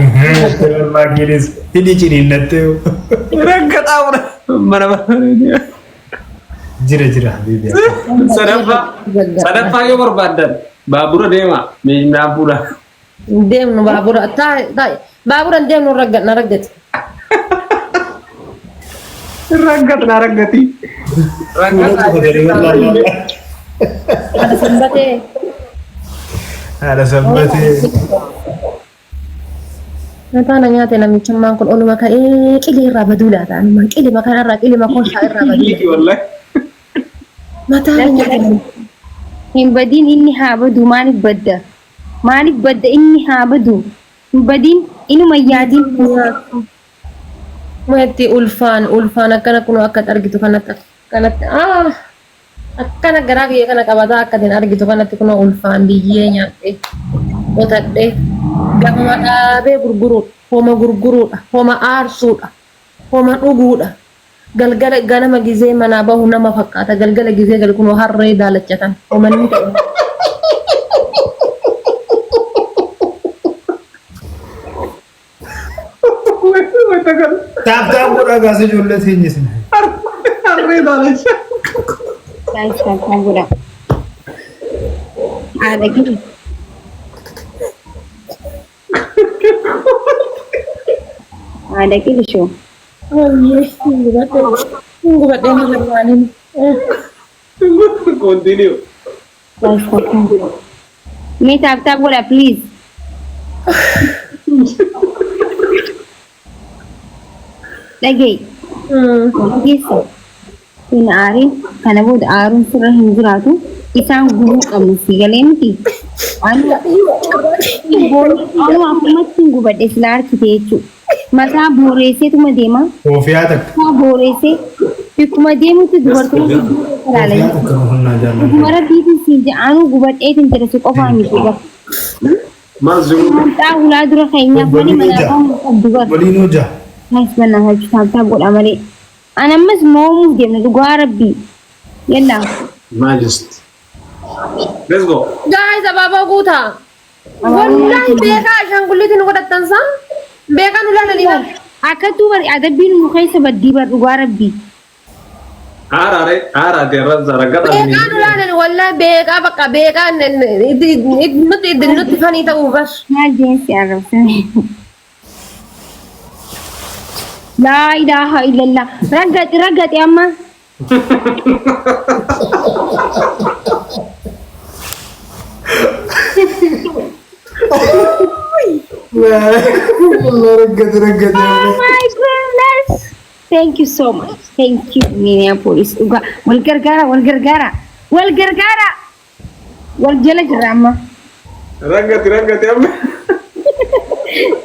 Maakiinis hidhi ciniinnattee. Raggaxaa mana mana. Jira jira habiibi. Sadaffaa sadaffaa yoo barbaaddan baabura deema meeshaan fuudha. Deemnu baabura taa'e taa'e baabura hin deemnu raggat na raggati. Raggat na raggati. Fuula cufatanii wallaahi. Haadha sanbatee. Haadha sanbatee. Mataa na nyaate namichummaan kun oluma ka'ee qilee irraa baduu laata anuma qilima kanarraa qilima koshaa irraa baduu laata. Wallahi. Mataa na nyaate namichi. Hin badiin, inni haa badu. Maaliif badda? Maaliif badda? Inni haa badu. Hin badiin, inuma hin yaadin. Meetti ulfaan ulfaan akkana kunoo akka argitu kanatti akkanatti ah akkana garaa kiyya kana qabataa akka atin argitu kanatti kunoo ulfaan biyyee nyaadhe qotadhe gafama dhaabee gurguruudha, homa gurguruudha, homa aarsuudha, homa dhuguudha. Galgala ganama gizee manaa bahu nama fakkaata, galgala gizee galu kunoo harree daalachatan homanni ta'e. Tap tap godhaa gaasa ijoollee teenya isin. Harree daalacha. Guys, tap tap godhaa. Haadha kiyya. Haadha kiyya. Wayyee hin gubadhe hin gubadhe na barbaadin. Continue. Guys, tap tap godhaa. Mee tap tap godhaa, please. Dhaga'i. Keessa hin aarin, kana booda aaruun sirra hin jiraatu. Isaan gubuu qabnu, si galee miti. Ani akkumatti hin gubadhe sila harkite jechuudha. Mataa booreesseetuma deema. Koofiyaa takka. Mataa booreessee bikkuma deemutti dubartoota hedduu Koofiyaa ilaalan. takka nuufannaa Dhuguma jaalladha. rabbiitiin siin jedhaanuu gubadheetiin jira, si qofaa miti bara. Maal zuruu? Maanxaa hulaa dura keenyaaf malee Waliin manaa hojaa. bahuu qabdu bara. Waliin hojaa. Guys, banaa hojii tap tap godha malee. An ammas moomuuf deemna dhugaa rabbii. Yallaa. Majesty. Let's go. Guys, abaaboo guutaa. Wallahi beekaa ashaangulliitiin nu godhattan saa. Beekaa nu laalanii bar. Akkattuu bari adabbiin nu keessa baddii bar dhugaa rabbii. Haaraare haaraate irra raggaxaa. Beekaa nu laalanii wallahi beekaa bakka beekaa nutti nutti fanii ta'uu bar. Maal jeensi arrabsame. Laa ilaaha illallah. Raggaxi raggaxi amma. Raggate raggate. Oh my goodness. Thank you so much. Thank you, Minneapolis. Dhugaa wal gargaara, wal gargaara, wal gargaara. Wal jala jirra amma. Raggati raggati amma.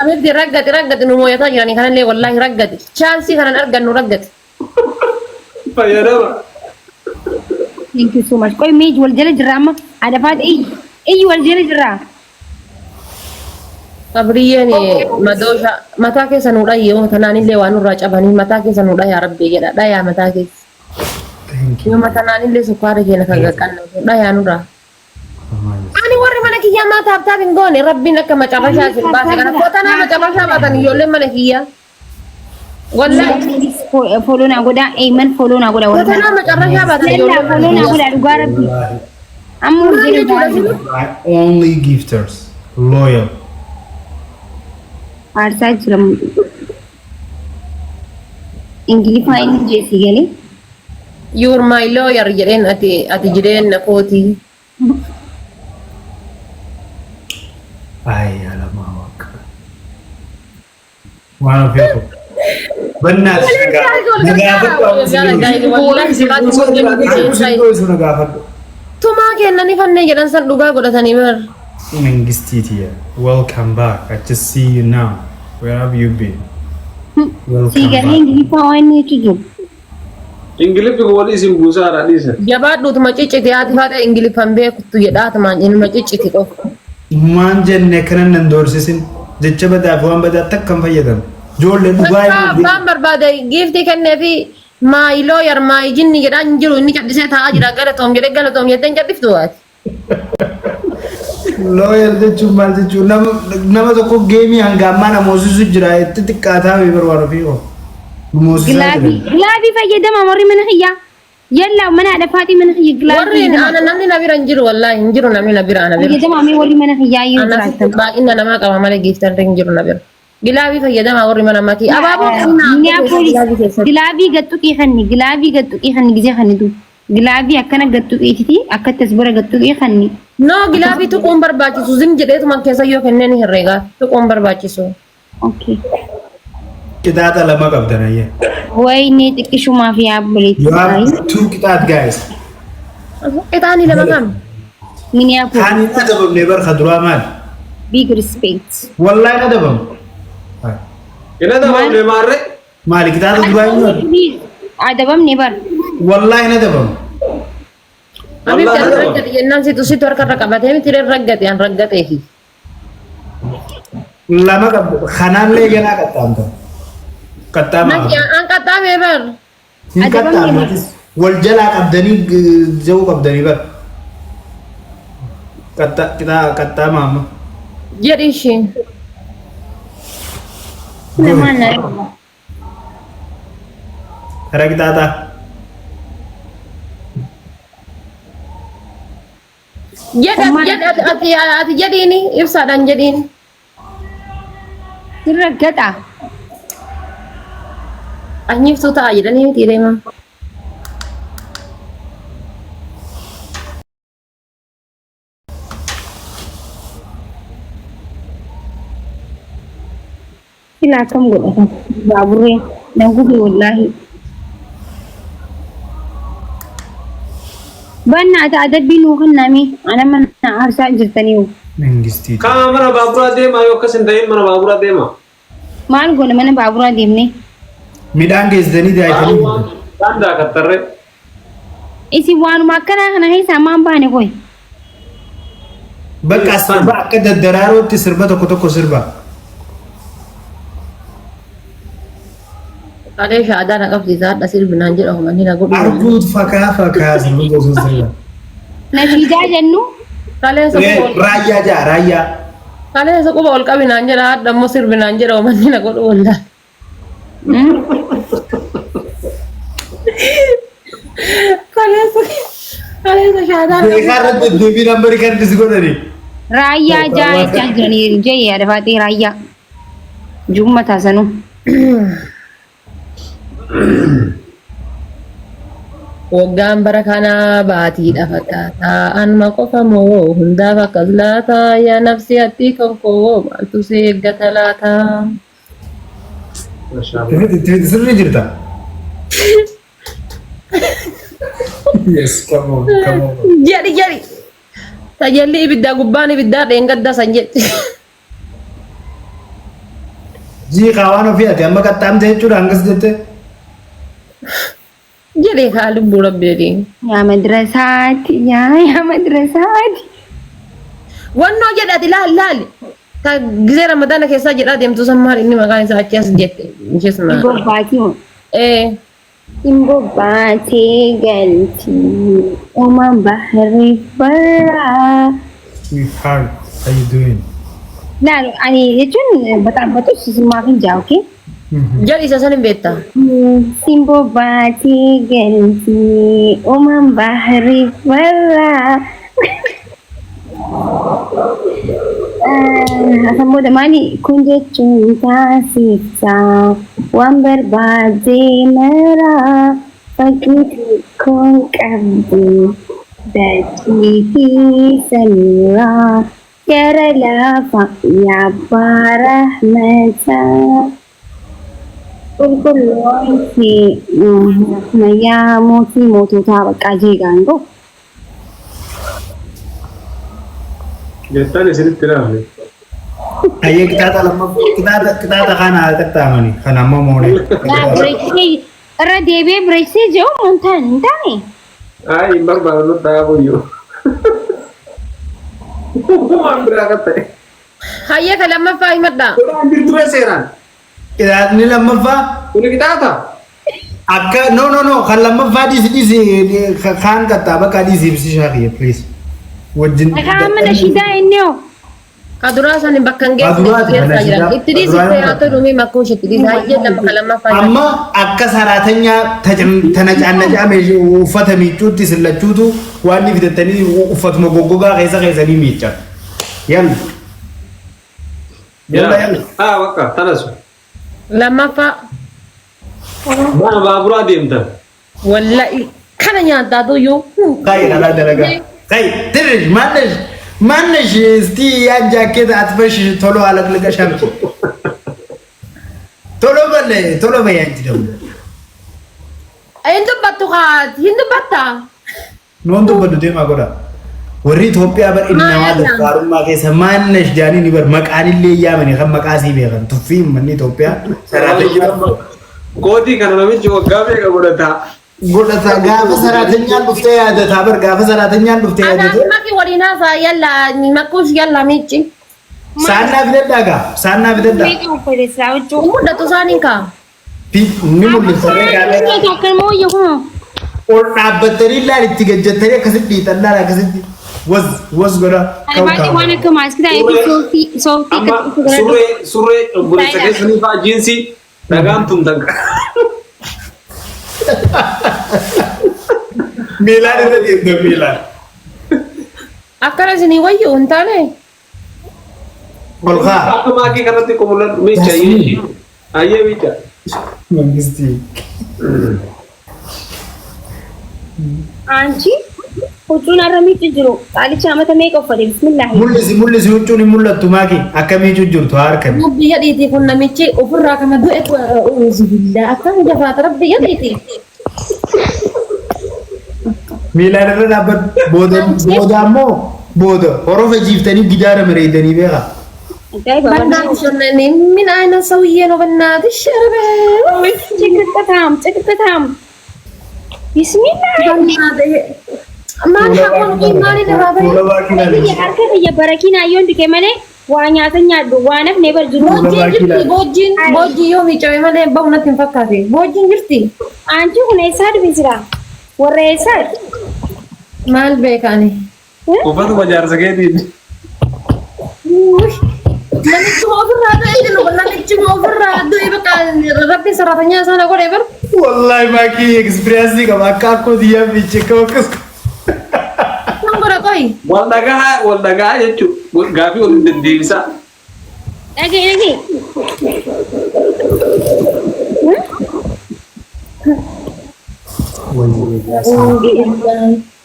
Abibti raggati raggati, nu mooyataa jiranii kanallee wallahi raggati. Chance kanan argannu raggati. Fayyadama. Thank you so much. Qoy mee wal jala jirra amma. Adafaat iyyi. Iyyi, wal jala jirra. Sabriyyeen madoosha mataa keessa nu dhayyee tanaanillee waan nurraa cabanii mataa keessa nu dhayaa rabbii jedha dhayaa mataa keessa. Thank you. Yoo matanaanillee sukkaara keenya kan qaqqannu dhayaa nurraa. Ani warri mana kiyyaa maa tap tap hin goone? Rabbiin akka macarrashaa isin baase kana kotanaa macarrashaa baatan ijoolleen mana kiyyaa. Wallahi Follow naa godhaa. Eeyman, follow naa godhaa. Warra. kotanaa macarrashaa baatan Yalla ijoolleen mana follow naa kiyyaa. godhaa dhugaa rabbii. Amma wal Maal jala jechuudha jirra. sinu? My only gifters. Loyal. Aarsaa jira. Ingiliffaa inni jeessi galee. "You're my lawyer" jedheen, ati ati jireenya kooti. Ay, alamaa waaqa. Waan ofii koo. Bannaati na gaafadhu. Na gaafadhu. Tumaa kennanii fannee jedhan san dhugaa godhatanii bar. Mangistiitiya. Welcome back. I just see you now. Where have you been? Si Welcome galee back. Ingiliffaa waan inni jechuu jiru. Ingiliffi kun walii isin buusaadha dhiisa. Jabaadhuutuma cicciti, haati faata Ingiliffan beektu jedhaatumaan inuma cicciti qofa. Maan jenne kanan nan doorsisin, jecha badaa fi waan badaa takka hin fayyadamu. Ijoolleen dhugaa Bakka himuuf abbaan barbaade gift kennee fi "My lawyer, my jinni" jedhaan jiru, inni callisee taa'aa jira. Galatoom jedhee galatoom jettee hin callistuu ati. Lawyer jechuun maal jechuun nama tokko geemii hanga ammaa na moosisu jira itti xiqqaataa fi barbaadu fi hoo. Moosisaa Gilaabii jira. gilaabii fayyadama warri mana kiyyaa. Yallaa mana haadha faaxii mana kiyya gilaabii Warri fayyadama. ana namni na bira hin jiru wallaahi hin jiru namni na bira ana bira. Fayyadama mee warri mana kiyyaa yoo Ana jiraatan. baay'ina namaa qaba malee giiftan hin jiru na bira. Gilaabii fayyadamaa warri mana makii. Abaaboo kennaa Minneapolis gilaabii keessatti. gilaabii gattuqii kanni gilaabii gattuqii kanni gisee kannitu gilaabii akkana gattuqiititi akkatti as bira gattuqii kanni. No gilaabii tuquun barbaachisu zim jedheetuma keessa yoo kenneen herreegaa tuquun barbaachisu. Okay. Qixaaxa lama qabdan ayyee. Wayne xiqqishumaaf yaa obboleetti. You have two qixaat guys. Qixaanii lama kam? Minneapolis Kaan hin adabamne bar ka duraa maali? big respect. Wallahi hin adabamu. Hin adabamne maarree. Maali qixaaxa duraa hin nyaatu? Adabamne bar. Wallahi hin adabamu. Habibti Wallahi an adabama. raggate jennaan situ situ harkarra qabatee miti raggate an raggateefi. Lama qabdu. Kanaallee ganaa qaxxaamta. Qaxxaamaa. Naki an qaxxaamee bar. Hin qaxxaamnatis. Wal jalaa qabdanii ja'uu qabdanii bar. Qaxxaamaa amma. Jedhi isheen. Namaan na. Karaa qixaaxaa. Jedhi jedhi ati ati ati jedhiini ibsaadhaan jedhiini. Sin raggata. Anyiftuu ta'a jedhanii miti deema. Sila akkam godhata. Baaburree nan gube wallaahi. Banna ati adabbii nuu kenname ana mana aarsaa jirtanii. Mangistii. Kama mana baaburaa deemaa yoo akkas hin ta'in mana baaburaa deemaa. Maal goona mana baaburaa deemne? Midhaan geessitanii daakanii. Waan daakattarree. Isin waanuma akkanaa kana keessaa maan baane koy? Bakka sirba akka daddaraarootti sirba tokko tokko sirba. Qalee shaadaa na qabsiisa hadha sirbinaan jedha humanni na godhu. Arguut fakaa fakaa sirba gosa sirba. Nashiidaa jennu Kaleessa quba ol Raayyaa jaa raayyaa. kaleessa quba ol qabinaan jedha hadha immoo sirbinaan jedha humanni na godhu wallaahi. Kaleessa kaleessa shaadaa na Beekaa irratti deddeebii nambarii kan itti godhani. Raayyaa jaa jechaa jiranii jee yaada faatee raayyaa. Jumma taasanu. Waggaan bara kanaa baatiidha fakkaataa anuma qofa moo hundaaf akkas laata yaa nafsi atti kan koo maaltu si eeggata laata. Itti fiti sirrii jirta. Yes, come on, come on. Jedhi jedhi. Tajalli ibiddaa gubbaan ibiddaa dheengaddaa san jetti. Jiiqaa waan ofii ati amma qaxxaamte jechuudha hangas jette. Jedhee kaa lubbuu rabbi jedhee. Yaa madrasaati yaa yaa madrasaati. Wannoo jedhati laal laal. Ta gizee ramadaana keessaa jedhaa deemtu san maal inni maqaan isaa achi as jette. Ishees maal. Bobbaatii moo? Ee. Hin bobbaatee galti. Uumaan baharri barraa. Sweetheart, how you doing? Laal ani jechuun baxaabbatus simaaf hin jaa okay? Jedhi isa san hin beektaa. Simboo baatee galti. Uumaan baharri barraa. Asan booda maali kun jechuun taasifta waan barbaadde maraa fakkii xiqqoon qabdi dachii fi samiirraa gara lafa yaa rahmataa qulqulloomsi yaa mootii moototaa baqqaa jeeqaan goo. Jettan isinitti raafne. Ayyee qixaaxa lammaffaa qixaaxa qixaaxa kana haa qaxxaamani kana ammoo moonee. Bireeksee irra deebi'ee bireeksee jedhu hin taane hin taane. Ay, hin barbaadu nutti haa buyyuu. Waan biraa akka ta'e. Hayyee ka lammaffaa himadhaa. Waan jirtu seeraan. Qixaaxni lammaffaa Kuni qixaaxa. akka no no no kan lammaffaa dhiisi dhiisi kaan qaxxaa bakka dhiisi ibsi shaakiyya please. Wajjin. Dhagaa amma nashiidaa inni hoo. Ka duraa sani bakka hin Ka geessine duraati keessa kana jira. shidaa. Itti Ka dhiisiste duraa haa ta'u dhumii makkoo isheetti dhiisa. Hayyee lama ka lammaffaa jira. Amma akka saraatanyaa tanacaannacaa uffata miiccuutti sillachuutu waan ni fidattanii uffatuma goggogaa keessa keessanii miicca. Yalla. Yalla yalla. Haa bakka tanasu. Lammaffaa Mana baaburaa deemtan. wallahi kana nyaattaa tuyyuu. Kai dhala dalagaa. Kai tirish maannesh maannesh እስቲ ያን ጃኬት አጥበሽ ቶሎ አለቅልቀሽ አምጪ። ቶሎ በል ቶሎ በይ አንቺ ደግሞ Hin dubbattu kaati hin dubbattaa. Noon dubbadhu deemaa godha. Warri Itoophiyaa bar innamaa Maal daffaarummaa keessa maannesh jaanii ni bar maqaan illee yaamani kan maqaa sii beekan tuffii manni Itoophiyaa saraatanyaa Kootii kana namichi waggaa meeqa godhataa? Godhata gaafa saraatanyaan dhuftee yaadataa bar gaafa saraatanyaan dhuftee Anaaf yaadatee maki waliin haasaa yalla makkuus yalla miicci. Saannaa fidadhaa gaa saannaa fidadhaa. Meeqa uffate silaa huccuu. Hin mul'atu isaaniin kaa. Ni mul'isa. Meeqa akka immoo wayya kunoo. Ol dhaabbattanii laal itti gajjattanii akkasitti dhiixan laal akkasitti waz waz godha. Ani baay'ee waan akka maaskii ta'ee sooftii sooftii Amma akka godhadhu. surree surree obboleessa keessanii fa'aa jiinsii dhagaan tumtan. Miilaan irra deemta miilaan. Akkana isinii wayyu hin taane. Ol kaa. Akka maakii kanatti qumulan miicha ayyee. Ayyee miicha. Mangistii. Anchi huccuun har'a miiccu jiru qaalicha amata meeqa uffate bismillaahi. Mul'isi mul'isi huccuun hin mul'attu maaki akka miicuu jirtu harka. Biyya dhiitii kun namichi ofirraa kana du'e uuzubillaa akkam jafaata rabbi biyya dhiitii. Miilaan irra dhaabbadhu. Booda booda ammoo booda horofa jiiftanii gidaara mareedanii beekaa. Ajaa'iba በእናትሽ እኔ ምን አይነት ሰውዬ ነው? በእናትሽ ኧረ በይ ጭቅቅታም ጭቅቅታም bismillaahi. በእናትህ ማን ሀቆን ማን ይራበ Fuula baakii ilaali. Biyya harka kiyya barakiin ayyoon dike malee waa nyaata nyaadhu waa nafne bar jiru. ቦጂን jirti ቦጂን ቦጂ yoo miicame malee bahu natti hin fakkaate boojjiin jirti Anchi kun eessaa dhufe jira? Warra eessaa? maal beekani Uffatuma jaarsa keetiin. Namichuma ofirraa du'e jiru namichuma ofirraa du'e bakka rabbiin sarrafanyaa sana godhe bar Wallahi maakii experience qaba akka akkoo xiyyaa miice akka akkas. kan godha qoy Wal dhagaa wal dhagaa jechuun gaafii waliin deddeebisaa. Dhagee dhagee.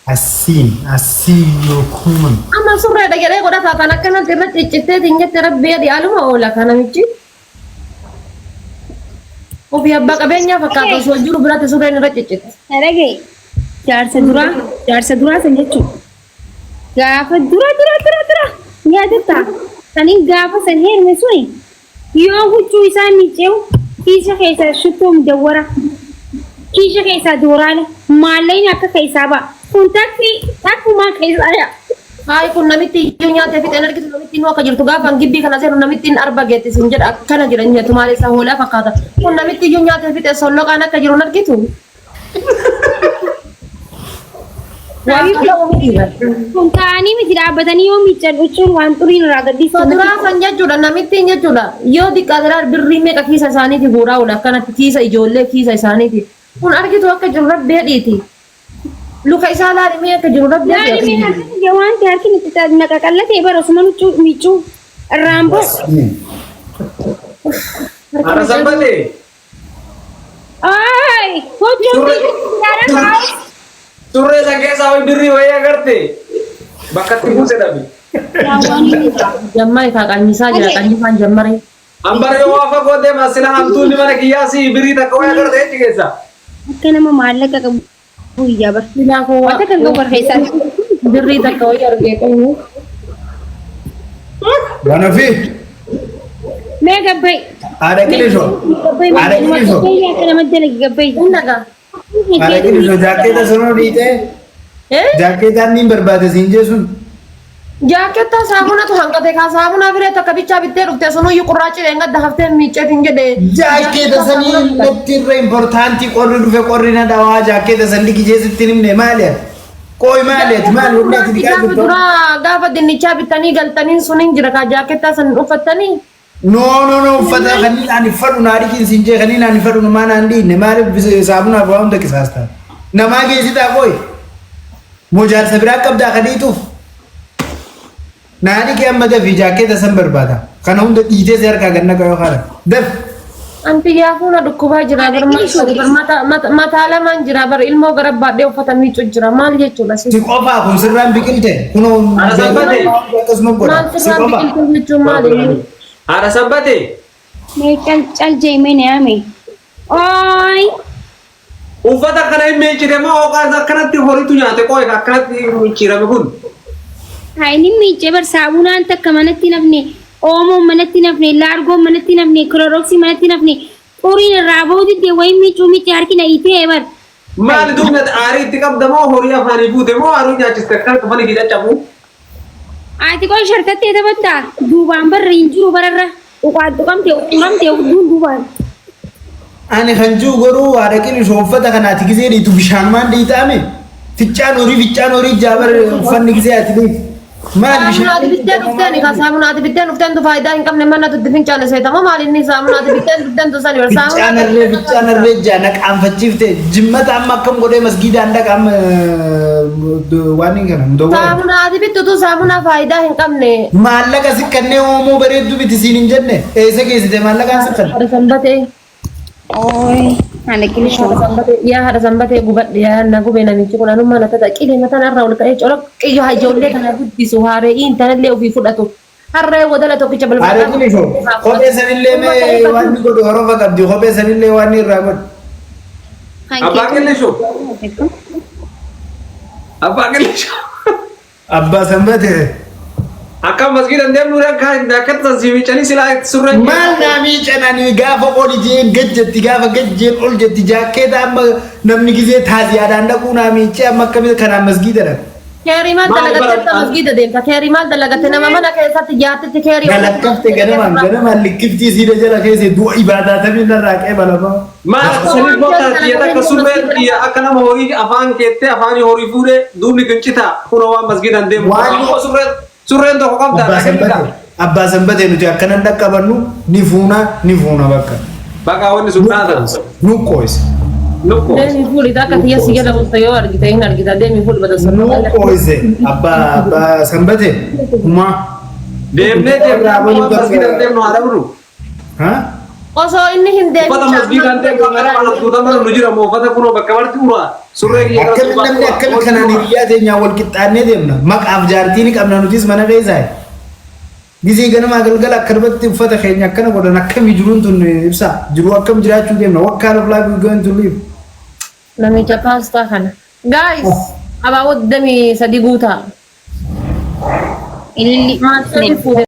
Asiin asiin yookuun. Amma surreedha jedhee godhataa kan akkanatti irra ciccitteetiin jette rabbi adi aluma oola kan namichi. Ofii abbaa qabeenyaa fakkaata osoo jiru biratti surreen irra ciccitti. Dhagee. Jaarsa duraa jaarsa duraa san jechuun gaafa dura dura dura dura yaadatta saniin gaafa san heerume suni yoo huccuu isaa miiceewu kiisha keessaa shittoo mudawwara kiisha keessaa dooraala maallaqni akka keessaa ba'a kun takki takkumaa keessaa yaa. Hayi kun namitti iyyuu nyaatee fixeen argitu namitti nu akka jirtu gaafa gibbii kana seenu namitti arba geetti sin jedha akkana jira nyaatu maal isaa hoolaa fakkaata. Kun namitti iyyuu nyaatee fixee solloqaan akka jiru hin argitu. Waan kana miti. Kun ta'anii miti dhaabbatanii yoo miican huccuun waan xuriin irraa gadhiisu. Duraa san jechuudha namitti jechuudha yoo xiqqaate birrii meeqa kiisa isaaniiti guuraa oola akkanatti kiisa ijoollee kiisa isaaniiti. Kun argitu akka jiru rabbi hedhiiti. Luka isaa laalimee akka jiru rabbi Yaani mee hedhiiti. harka kiyya waan ta'e harki itti naqaqallatee bara osuma huccuu miicuu irraan ba'u. Ana sabbatee. Ay, huccuun miicuun Surree san keessaa wayi birrii wayii agarte. Bakka itti buuse dhabe. Jammaa ifaa qanyisaa jira qanyisaan jammaree. Ambara yoo waa fagoo deema sila hantuunni mana kiyyaasii birrii takka wayii agarte jechi keessa. Akka nama maallaqa qabu guyyaa bar. Silaa koo Wanta kan qabu barreessaa. Birrii takka wayii argee qabu. Waan ofii Mee gabbai. haadha qilishoo. Gabbai Haadha qilishoo. akka nama dalagi gabbai. Inni dhagaa. Haadha qilishoo jaakkeeta sunoo dhiitee jaakkeetaan niin barbaade siin jee sun. Jaaketta saamunatu hanqate kaa saamunaa firee takka bichaa bittee dhufte sunuyyuu qurraachi dheengadda haftee miicceetiin jedhe. Jaakkeeta sanii natti irra importantii qorri dhufe qorri na dhawaa jaakkeeta san dhiqi jeesitti himne maali? Qooyi maali ati maali wanni ati dhiqaa Gaafa jirtu? duraa gaafa dinnichaa bitanii galtaniin sun hin jira kaa jaakettaa san uffattanii. No no no, uffata kanneen ani uffadhu naa dhiqin siin jee, kanneen ani uffadhu namaa naan dhiinne. Maaliif saamunaaf waa hunda qisaasta? Namaa geessitaa qooyi? Moo jaarsa biraa qabdaa ka dhiituuf? Naa dhiqi amma, dafii, jaakkeeta san barbaada. Kana hunda dhiitee si harkaa gad naqa yoo haala. Daf. Anti yaafuu na dhukkubaa jira bar, maal mataa lamaan jira bar, ilmoo gara baadhee uffata miiccu jira, maal jechuudha Si qofaa kun sirraan biqilte kunoo. Ana sabbate. Akkasuma godha. Maal Si sirraan qofaa. biqiltuu jechuun maal inni? Haadha Sabbatee. Mee cal cal jee mee na yaame. Ooy. Uffata kana hin miiccite moo hooqaan akkanatti horiitu nyaate? Qooyi akkanatti micciirame kun? Haa, inni miiccee bar, saamunaan takka manatti nafne, oomoon manatti nafne, laargoon manatti nafne, kilorooksii manatti nafne, xuriin irraa bahuu didde, wayii miicuu miiccee harki na itee bar. Maali duubni, ati aarii itti qabda moo horii afaanii fuute moo haaruu nyaachiste akkanatti uffanni kee caccabu? Ati qoy, sharkattee taphattaa duubaan barra hin jiru, bararra tuqaan tuqamte uramte hudduun duubaan. Ani kan jiru garuu, haadha Qilishoo, uffata kanaati gisee dhiitu bishaanumaan dhiitaame? Ficcaan horii, ficcaan horii jaabar uffanni gisee ati dhiitu. Maal Saamunaa ati bishaan bitteen dhufteen ka saamunaa ati bitteen dhufteen tu faayidaa hin qabne mana tutti fincaane seetama, maal inni saamunaa ati bitteen dhufteen tu sani bar Ficcaan saamunaa. harree, ficcaan harree jaa na qaanfachiifte. Jimmata amma akkam godhee masgiidaan dhaqa amma waan hin kana mudawwara. Saamunaa ati bittu tu saamunaa faayidaa hin qabne. Maallaqa sikkannee oomoo bareedduu biti siin hin jenne, eessa geessite maallaqaan sikkanne? Haadha Sanbatee. Ooy, haadha Qilishoo. Haadha Sanbatee, yaa haadha Sanbatee, gubadhe, yaa na gube namichi kun. Anummaa na tata qilee mataan irraa ol ka'ee coloqqiyyo ijoollee kana guddisu haare'iin tanallee ofii fudhatu. Harree wadala tokkicha balbala. Haadha Qilishoo, kophee sanillee mee waan inni godhu horofa qabdi, kophee sanillee waan inni irraa godhu. Abbaa Qilishoo. Abbaa Qilishoo. Abbaa Sanbatee. Akka masgiida hin deemnu akka akkatti san si miicanii silaa surree. Maal naa miican? Ani gaafa ol jeen gad jetti, gaafa gad jeen ol jetti jaakkeeta. Amma namni gisee taaziyaadhaan dhaquu naa miicee, amma akkamitti kanaan masgiida dhaqa? Keerii maal Maal dalagatte? bara- Akka masgiida deemta? Keerii maal dalagatte? Nama mana keessatti jaartitti keerii. Galakkafte ganamaan ganamaan likkiftii siida jala keessa du'a ibaadaa tamii narraa qeebalamaa. Maal sanii bokkaa kiyya takka surreen kiyya akka nama horii afaan keettee afaanii horii fuudhee duubni qincitaa kunoo waan masgiida hin deemu. Waan- Surreen surreen tokko qabdaa. Abbaa Sanbatee, Abbaa Sanbatee, nuti akkanan dhaqqabannu ni fuuna, ni fuuna bakka. Bakka wanni sun taatan. Nu qooyse. Nukkoo. Deemi fuudhi, akka tiyya si jala bulta yoo argite hin argita, deemi fuudhi bada. Nu qooyse, Abbaa Sanbatee, humaa. Deemnee deemnee waan masgiida hin deemnu haa dhabnu. Ha? Osoo inni hin deemin. Uffata masgiida hin deemnu akka nama alabtuutan nu jira moo uffata kunoo bakka marti uraa surree kiyya kana. Akkamitti namni akkamitti kanaan hiriyaa teenyaan wal qixxaannee deemna? Maqaaf jaartii ni qabna nutis mana keessaa. Gisee ganamaa galgala akkanumatti uffata keenya akkana godhan, akkamii jiruun tun ibsaa? Jiruu akkam jiraachuu deemna? What kind of life we going to live? Namicha paastaa kana. Guys, abaaboo 23 guutaa. Ililli. Maal fuudhe?